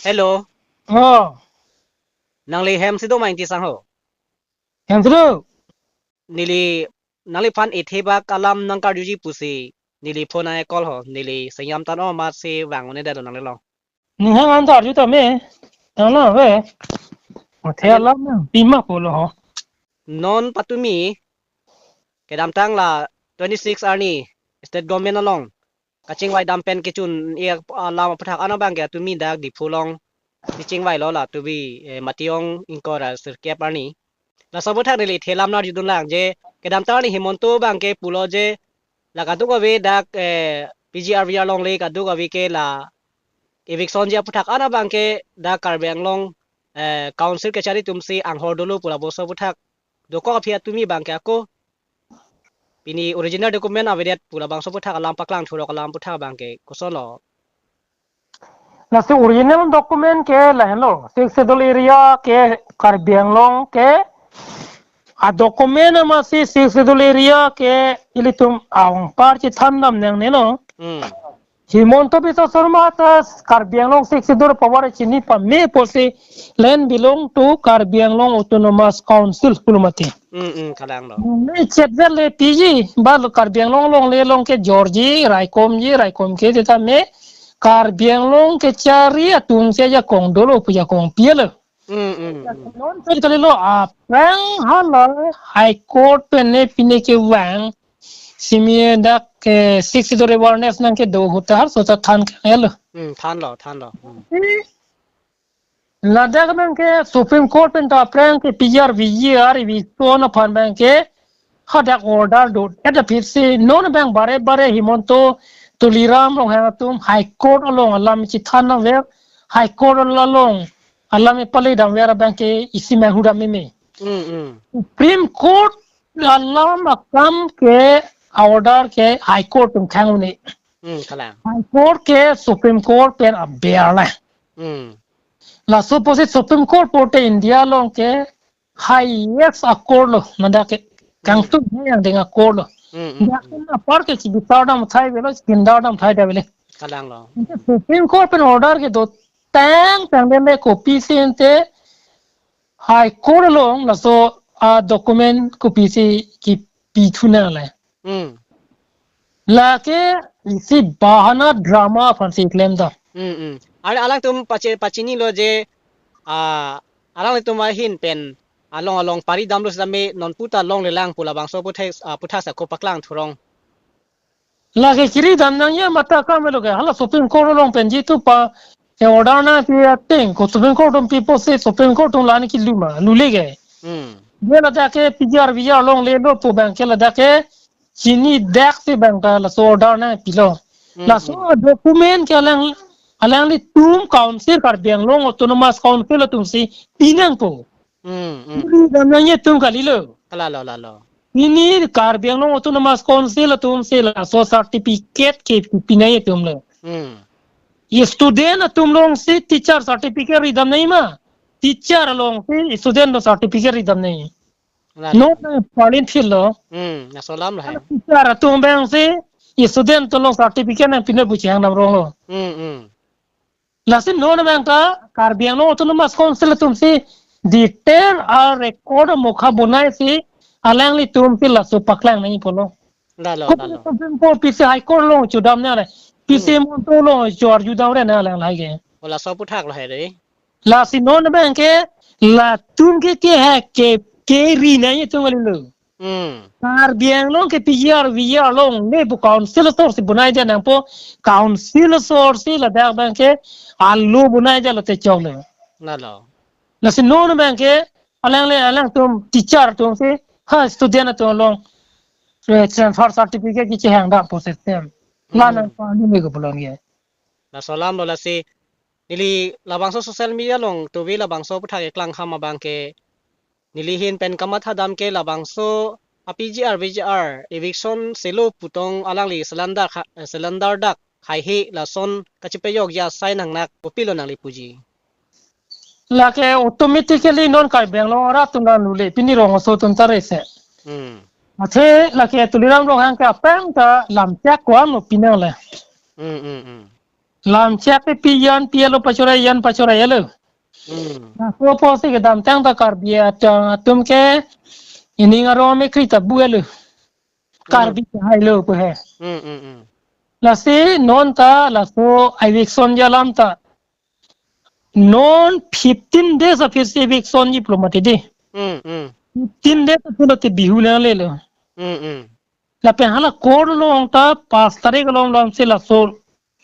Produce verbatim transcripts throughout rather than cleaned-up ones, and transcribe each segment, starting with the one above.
Hello. Oh. Nangli hem si do ma Ingti sang ho? Hem si do. Neli nangliphan ethebak alam nangkarjuji pusi neli phone ai call ho, neli sengam tan o amat si vang-un-e det lo nanglilong. Ning hang an ta arju tame. Tanglo ve. Athe alam nangpi ma pulo ho. Non patumi kedamtang la twenty-six arni state government along kachingvai dam pen kechun-e alam aphuthak an abang ke tumi dak Diphu along kachingvai lo la tubi, eh, Matijong ingkoi ra sirkep arni. Laso aphuthak neli the alam nangkarjudun lang je kedamtang arni Himanta abang ke pulo je la kadokave dak, eh, P G R V G R along le kadokave ke la eviction ji aphuthak an abang ke dak Karbi Anglong, eh, council kechari atum si anghor dolo pu labangso aphuthak dokok aphi atumi abang ke ako pini original document avedet pu labangso aphuthak alam paklang thurok alam aphuthak abang ke koson lo? Lasi original document ke lahenlo, Sixth Schedule area ke Karbi Anglong ke a document amatsi Sixth Schedule area ke ilitum anparji thandam nangnelo. Hmm. Himanta Biswa Sarma ta Karbi Anglong Sixth Schedule power chini pame pusi land belong to Karbi Anglong Autonomous Council pulo mati. Hmm, hmm, kalang lo. Ne chetver le P G, ba lo Karbi Anglong along le along kejorji, raikomji, raikom ke tame Karbi Anglong kechari atum si ajakong dolo pu jakong pilo. Hmm, hmm, hmm. Non pen kalilo aphrang hala High Court pen ne pine kevang simi dak ke Sixth Schedule awareness nangkedo ahut ta harso ta than kanglo. Hmm, thanlo, thanlo. Hmm. Ladak abang ke Supreme Court pen ta aphrang ke P G R V G R eviction aphan abang ke hadak order do. Ada phit si non abang bare bare Himanta Tuliram Ronghang atum High Court along alam chethan nangver, High Court along alam epale damver abang ke isi mehudam meme. Hmm, hmm. Supreme Court alam akam ke order ke High Court atum khang-un-e. Hmm, kalang. High Court ke Supreme Court pen aber le. Hmm. Laso apotsi Supreme Court pulote India along ke highest a court lo, mane ke kangtung yang deng a court lo. Hmm, hmm, hmm. Yang apar ke chibisar dam thai avelo, chibisar dam thai avelo. Kalang lo. Supreme Court pen order kedotang tang den le kopisi ante High Court along laso a document kopisi kipithu nang le. Hmm. Lake isi bahana drama aphan si klem ta. Hmm, hmm. Are alangtum pache-, pachinilo je, ah, alanglitum ahin pen along along pari damlo sitame non puta longlelang pu labangso aphuthak, ah, aphuthak sa ko paklang thurong. Lake kiri dam nangji amat ta kam lo ke. Hala Supreme Court along pen jitu pa, e order nangpi ateng ko Supreme Court atum pi pusi Supreme Court atum la-an kelu ma, lule ke. Hmm. Je ladak ke P G R V G R along lelo pu abang ke ladak ke chinidak si abang ta laso order nangpilo. Hmm, laso hmm. Document ke alang, alanglitum council Karbi Anglong Autonomous Council atum si pinangpo. Hmm, hmm. Ridam nangji atum kalilo. Lalo, lalo. Pini Karbi Anglong Autonomous Council atum si laso certificate ke pi nangji atum lo. Hmm. Ye student atum along si teacher certificate ridam nangji ma. Teacher along si student along certificate ridam nangji. Lalo. Non palin phit lo. Hmm, laso alam lahai. Teacher atum abang si student along certificate nangpi nangji pu chehang dam rong lo. Hmm, hmm. Lasi non abang ta Karbi Anglong Autonomous Council atum si detail a record mokha bonai si alanglitum si laso paklang nangji pulo. Lalo, ko lalo. Supreme Court pisi High Court along chodam nang le. Pisi Hmm. Himanta along cho arjudam re nang alang lahai ke. O laso aphuthak lahai re. Lasi non abang ke latum ke ke ha ke ke ri nangji atum kalilo. Hmm. Karbi Anglong ke P G R V G R along le pu council asor si bonai ja nangpo, council asor si ladak abang ke alo bonai ja lote choklo. Lalo. Lasi non abang ke alang le alangtum teacher atum si ha student atum along, eh, transfer certificate kechehang dampo system. La Hmm. nangpalun me ko pulang ye. Laso alam lo lasi neli labangso social media along tuve labangso aphuthak keklang ham abang ke neli ahin pen kamatha dam ke labangso a P G R V G R eviction selo pu tong alangli cylinder kha-, eh, cylinder dak haihe lason kachepejokji asai nangnak kopilo nangli puji. Lake automatically non Karbi Anglong arat atum nang lule pini rong aso atum ta rese. Hmm. Athe lake Tuliram Ronghang ke aphrang ta lamchak ko-an lo pinang le. Hmm, hmm, hmm. Lam chak ke pi yan pi alo pachora yan pachora alo. Hmm. Laso apotsi kedamtang ta Karbi atum ke ining arong me krita bu alo. Karbi hai lo pu he. Hmm, hmm, hmm. Lasi non ta laso eviction alam ta. Non fifteen days aphi si eviction ji pulo mati di. Hmm, hmm. Fifteen days aphi lo te Bihu nanglelo. Hmm, hmm. Lapen hala court along ta pas tarik along lam si laso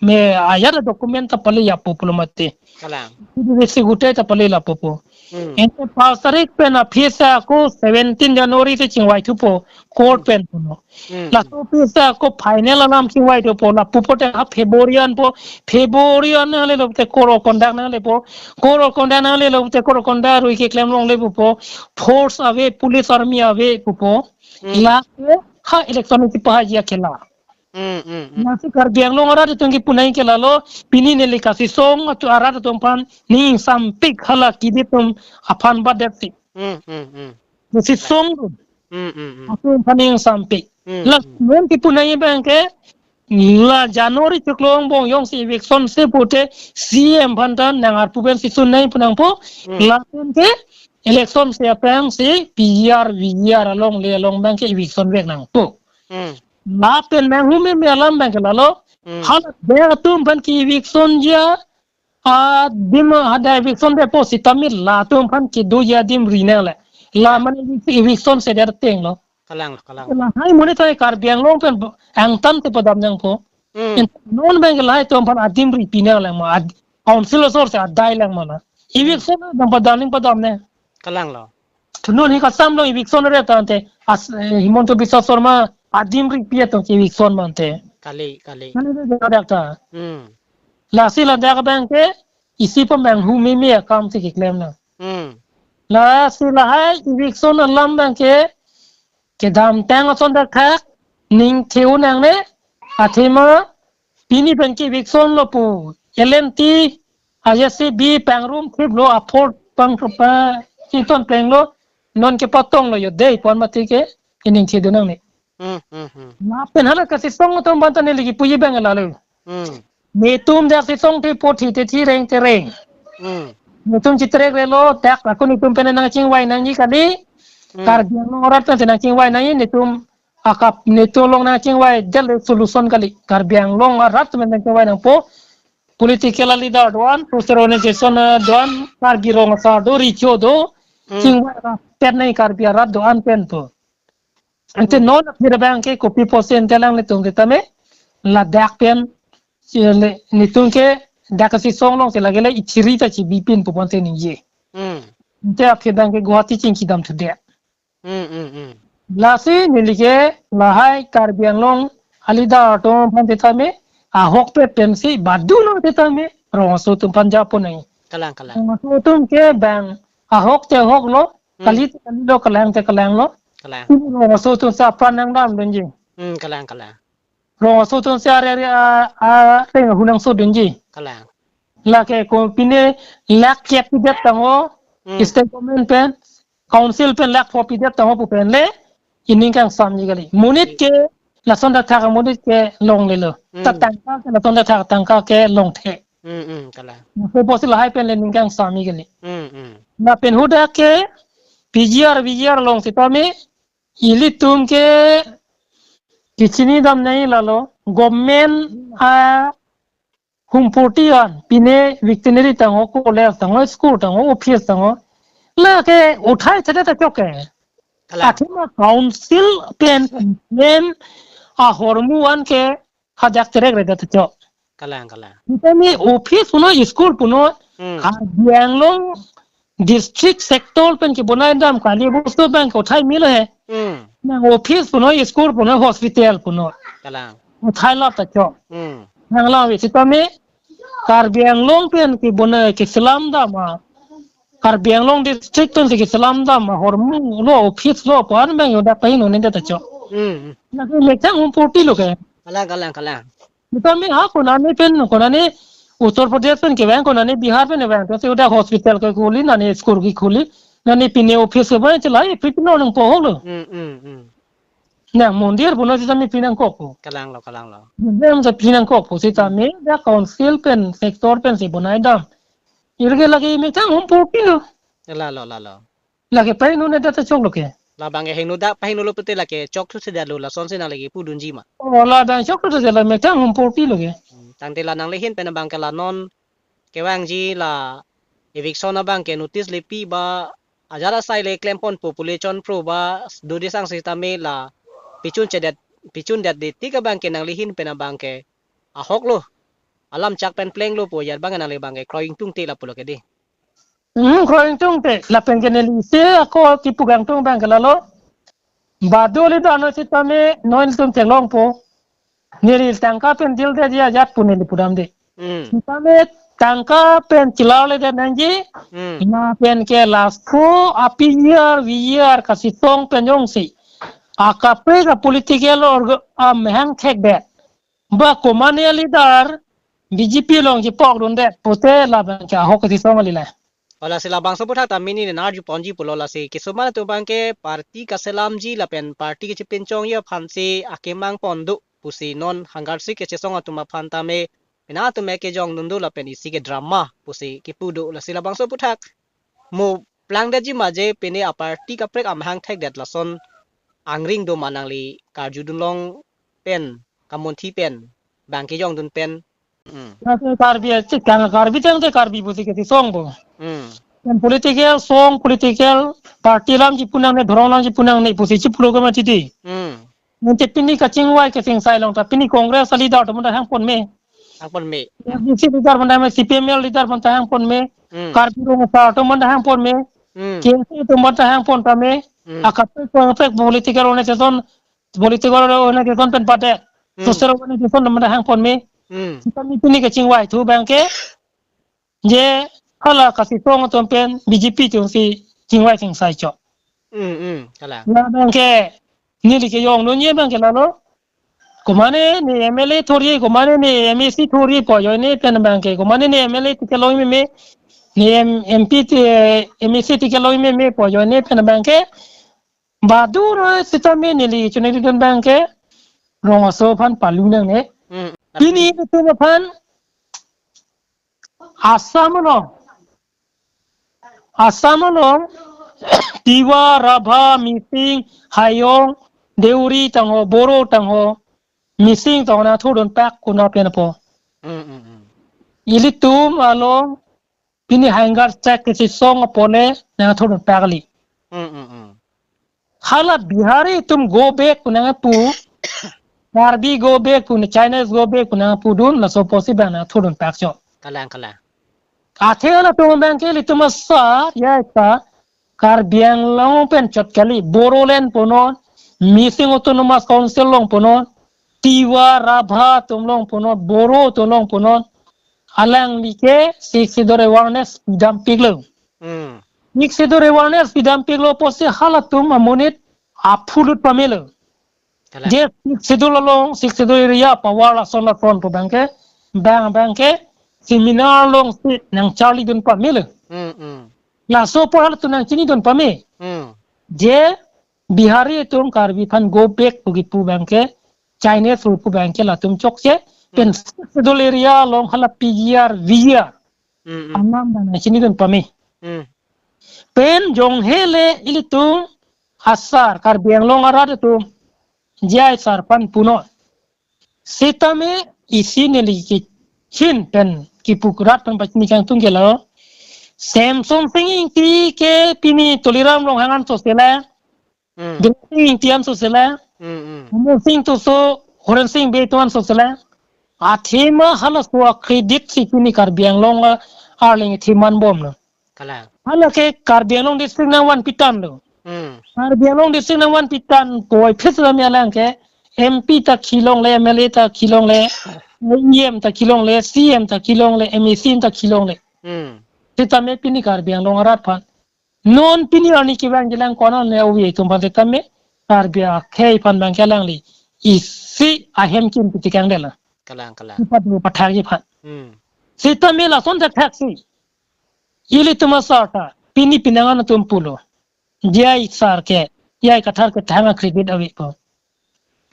me ayat document ta pale yapo pulo mati. Kalang. Sidi si gute ta pale lapo po. Hmm. Ente pas tarik pen aphi si ako seventeen January te chingvai thupo court pen pulo. Hmm. Laso aphi si ako final alam chingvai thupo lapu po te ha February an po, February an nanglelo te code of conduct nanglepo, code of conduct nanglelo te code of conduct rui keklem longle pupo, force ave, police army ave pupo. Hmm. Lake ha election kipahaji akhela. Hmm, hmm, hmm. Lasi Karbi Anglong arat atum kipu nangji ke lalo, pini neli kasisong atum arat atum aphan ning sampik hala kidi atum aphan badet si. Hmm, hmm, hmm. Kasisong atum. Hmm, hmm, hmm. Atum aphan ning sampik. Hmm, la hmm. Non kipu nangji abang ke, la January chiklo angbong jongsi eviction si pute C M aphan ta nang arpu pen si sun nangji pu nangpo, hmm. Lapen ke election si aphrang si P G R, V G R along le along abang ke eviction vek nangpo. Hmm. Lapen manghu meme alam abang ke lalo. Hmm. Hala dak atum aphan ke eviction ji adim, hadak eviction vekpo sitame latum aphan kedoji adim ri nangle. La mane eviction si der teng lo. Kalang, kalang. Lahai monit ta Karbi Anglong pen angtan te padam nangpo. Hmm. Non abang ke lahai atum aphan adim ri pi nanglang ma, ad-, council asor si adai lang ma na. Eviction dam padam ning padam ne. Kalang lo. Thu non hi kasam lo eviction re ta ante as, eh, Himanta Biswa Sarma adim ri pi atum eviction ma ante. Kali, kali. Kali re dak ta. Hmm. Lasi ladak abang ke isi pemanghu meme akam si keklem nang. Hmm. Lasi lahai eviction alam abang ke kedamtang ason dak thak ning theu nangne, athema pini pen ke eviction lo pu L and T, J C B pangrum khip lo, apor pang pa chiton peng lo, non kepatong lo yo dei pon mati ke ining thedun nangne. Hmm, hmm, hmm. Lapen hala kasisong atum aphan ta neli kipuji abang lalo. Hmm. Netum dak sisong te po thi te thi reng te reng. Hmm. Netum chitrekre lo dak akun netum pen nangchingvai nangji kali. Hmm. Karbi Anglong arat pen nangchingvai nangji netum akap netum along nangchingvai del solution kali. Karbi Anglong arat pen nangchingvai nangpo. Political leader do-an, social organization, eh, do-an, Karbi Rong Asar do, Recho do, hmm. Chingvai ra pen nangji Karbi arat do-an pen po. Ante hmm. Non aphi abang ke kopi apotsi ante alanglitum sitame ladak pen si le netum ke dak kasisong along si lake le ichiri ta chibipin pu ponte ningje. Hmm. Ante aphi abang ke Guwahati chingkidam thude. Hmm, hmm, hmm. Lasi neli ke lahai Karbi Anglong a leader atum aphan sitame ahokpet pensi badu lo sitame rong aso atum aphan japo nangji. Kalang, kalang. Rong aso atum ke bang ahok te ahok lo, hmm. Kali te kali lo, kalang te kalang lo. Kalang. Pini rong aso atum si apran nangdam dunji. Hmm, kalang, kalang. Rong aso atum si are are a, a, teng hunang so dunji. Kalang. Lake ko pine lakh kep pidet tangho, hmm. State government pen, council pen lakh pho pidet tangho pu pen le, ining kangsamji kali. Monit ke, lason dak thak monit ke longlelo. Hmm. Ta tangka ke, lason dak thak tangka ke longthe. Hmm, hmm, kalang. Laso apotsi lahai pen le ning kangsamji kali. Hmm, hmm. Lapen hadak ke P G R, V G R along sitame ilitum ke kechinidam nangji lalo government ahumpoti an pine veterinary tangho, college tangho, school tangho, office tangho. Lake uthai thedet ta chok ke. Kalang. Athema council pen pen ahormu an ke hadak trekredet ta chok. Kalang, kalang. Sitame office punon, school punon, hmm. Karbi Anglong district sector pen kebonai dam kali bostu abang ke uthai milo he. Hmm. Nang office punon, school punon, hospital punon. Kalang. Uthai lap ta chok. Hmm. Nang lang ave sitame Karbi Anglong pen kebonai keselam dam a. Karbi Anglong district pen si keselam dam ahormu lo office lo pu an abang yo dak pahin un-edet ta chok. Hmm. Lake methang humpoti lo ke. Kalang, kalang, kalang. Sitame ha konane pen, konane Uttar Pradesh pen kevang, konane Bihar pen kevang. To si udah hospital kekhuli, nane school kekhuli, nane pine office kevang, chelai, pipino nang pohok lo. Hmm, hmm, hmm. Nang mondir bonai sitame free nangkokpo. Kalang lo, kalang lo. Museum ta free nangkokpo sitame, dak council pen, sector pensi bonai dam. Irke lake methang hum porpi lo. Lalo, lalo. Lake pahingno ne dak ta choklo ke. Labang ke hingno dak, pahingno lo pute lake chokthusede lo, lasonsi nangli kipudunji ma. Oh, labang chokthusede lo, methang hum porpi lo ke. Hmm, tangte la nangli ahin pen abang ke la non kevangji la eviction abang ke notice le pi ba, ajat asai le klemponpo pu le chonpro ba, dodisang sitame la pichun chedet, pichundet de tik abang ke nangli ahin pen abang ke ahok lo. Alam chak pen plenglo pu ajat abang nangli abang ke kroi ingtungte lapulo ke di. Hmm, kroi ingtungte, lapen ke neli isi ako kipu kangtung abang ke lalo. Badu leader noi sitame, noi ilitum theklongpo. Neli tangka pen deal det ajat pu neli pudamde. Hmm. Sitame tangka pen chelarledet nangji, Hmm. lapen ke laso a-P G R, V G R kasitong pen jongsi akaprek a-political org-, amahang thekdet. Ba komane a-leader B J P along chepokdundet pute labang ke ahok kasitong kali la. Hala si labangso aphuthak ta mini nen arjuponji pulo, lasi kisuman atum abang ke party kaselamji lapen party kachepinchongji aphansi akemang pon do pusi non hangarsik kachesong atum aphan tame pine atum ke kejongdun do lapen isi ke drama pusi kipu do, lasi labangso aphuthak mo plangdetji ma je pine a-party kaprek amahang thekdet lason angring do ma nangli karjudun long pen, kamunthi pen, abang kejongdun pen. Hmm. Lake Karbi achi kang Karbi tangte Karbi pusi kasitongpo. Hmm. Pen political song, political party alam chipu nangne, dhorong alam chipu nangne pusi chipulo ke mati di. Hmm. Nangte pini kachingvai kachingvai along ta pini Congress a-leader atum ta hangpon me. Hangpon me. A D C leader atum ta me, C P M L leader atum ta hangpon me. Hmm. Karbi Rong Asar atum ta hangpon me. Hmm. K S A atum ta hangpon ta me. Hmm. Akaprek akaprek political organization, political organization pen padet. Hmm. Social organization atum ta hangpon me. Hmm. Sitame pini kachingvaithu abang ke je hala kasitong atum pen B J P atumsi chingvai chingsai chok. Hmm, hmm, kalang. Labang ke neli kejongdunji abang ke lalo. Komane ne M L A thori, komane ne M A C thori pu ajoine pen abang ke. Komane ne M L A ticket longji meme, ne M-, M P ti-, M A C ticket longji meme pu ajoine pen abang ke. Badu noi sitame neli choningridun abang ke rong aso aphan palu nangne. Hmm. Pini itum aphan Assam along, Assam along Tiwa, Rabha, Mising, Hayong, Deuri tangho, Boro tangho, Mising tangho nangthodun pak kuna pen apo. Hmm, hmm, hmm. Ilitum along pini hangarsik kachesong apone nangthodun pak kali. Hmm, hmm, hmm. Hala Bihari atum go back pu nangpu, Karbi go back pu, Chinese go back pu nangpudun, laso apotsi abang nangthodun pak chok. Kalang, kalang. Athe halatum abang ke ilitum asar, ya ka, Karbi Anglong pen chot kali, Bodoland punon, Mising Autonomous Council along punon, Tiwa, Rabha atum along punon, Boro atum along punon, alangli ke Sixth Schedule awareness pidampiklo. Hmm. Sixth Schedule awareness pidampiklo apotsi halatum amonit aphulut pamelo. Kalang. Je Sixth Schedule along, Sixth Schedule area power lason lason pu abang ke, abang abang ke seminar alongsi nangcharlidun pamelo. Hmm, hmm. Laso apor halatum nangchinidun pame. Hmm. Je Bihari atum Karbi aphan go back pu kipu abang ke, Chinese rule pu abang ke latum chokche, pen Hmm. Sixth Schedule area along hala P G R, V G R. Hmm, hmm. Anam abang nangchinidun pame. Hmm. Pen jonghe le ilitum asar Karbi Anglong arat atum J I sar aphan punon. Sitame isi neli kachin pen kipu rat pen pachini kangtung ke lo. Semsonsing Ingti ke pini Tuliram Ronghang anso sela. Hmm. Bidya Sing Ingti anso sela. Hmm, hmm. Amol Sing Tisso, Horensing Bey atum anso sela. Athema halaso a-credit si pini Karbi Anglong a-, arleng athema anbomlo. Kalang. Hala ke Karbi Anglong district nangvanpitanglo. Hmm. Karbi Anglong district nangvanpitang puvoiphit sitame alang ke M P ta kelongle, M L A ta kelongle, E M ta kelongle, C M ta kelongle, M A C ta kelongle. Hmm. Sitame pini Karbi Anglong arat aphan. Non pini arni kevangjilang konane ove atum aphan sitame Karbi akhei aphan abang ke alangli isi ahem kim pitikang dela. Kalang, kalang. Ipat do pathakji aphan. Hmm. Sitame lason thakthak si ilitum asar ta pini pinangan atum pulo. J I sar ke, J I Kathar ke thang a-credit avepo.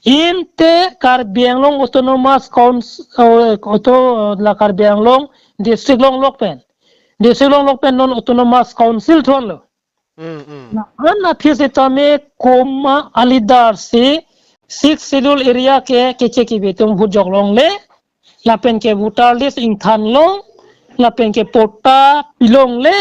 Inte Karbi Anglong Autonomous Council, oh, auto, la Karbi Anglong District longlok pen. District longlok pen non Autonomous Council thonlo. Hmm, hmm. La-an aphi sitame komat a-leader si Sixth Schedule area ke keche kebe atum vote jok longle, lapen ke voter list ingthan long, lapen ke patta pi longle,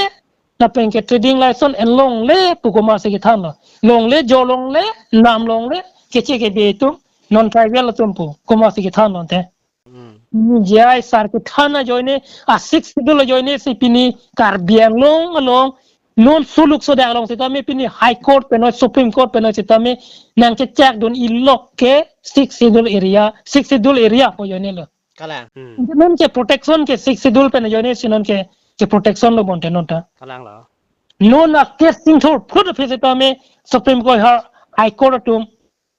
lapen ke trading license en longle pu komatsi kethanlo. Longle, jo longle, nam longle, keche kebe atum, non-tribal atum pu komatsi kethanlo te. Hmm. Pini J I sir kethan ajoine, a Sixth Schedule ajoine si pini Karbi Anglong along non suluk sodak along sitame pini High Court penoi, Supreme Court penoi sitame nangkechakdun-i lok ke Sixth Schedule area, Sixth Schedule area pu ajoinelo. Kalang. Hmm. Non ke protection ke Sixth Schedule pen ajoine si non ke, ke protection lo bonte non ta. Kalanglo. Non a case singthur phut aphi sitame Supreme Court ha High Court atum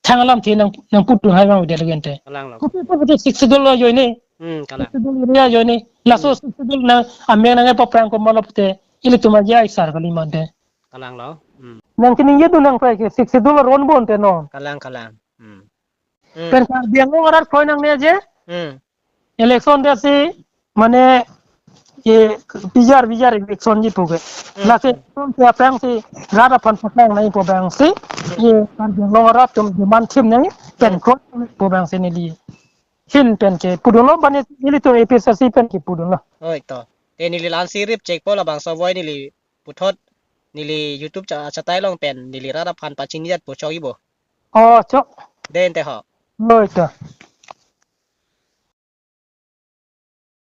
thang alamthe nang, nangpudun hai abang video lo gente. Kalanglo. Kopi pu pute Sixth Schedule lo ajoine. Hmm, kalang. Sixth Schedule area ajoine. Laso Hmm. Sixth Schedule nang ameng nangkepaprang komatlo pute ilitum a J I sir kali mante. Kalanglo. Hmm. Nangkeningjedun nangpai ke Sixth Schedule aron bonte non. Kalang, kalang. Hmm. Hmm. Pen Karbi Anglong arat kroi nangne je. Hmm. Election de si mane ye pijar pijar election ji puke. Hmm. Lasi election si aphrang si rat aphan paklang nangji pu abang si ye Karbi Anglong arat atum demand thim nangji pen Hmm. kroi pu abang si neli. Hin pen kepudunlo bani nelitum A P H L C pen kepudunlo. Oi to. Te neli la-an si rip chek po labangso voi neli puthot neli YouTube cha-, chatai along pen neli rat aphan pachinijat pu chok-i bo. Oh, chok. Den te ho. Oi to.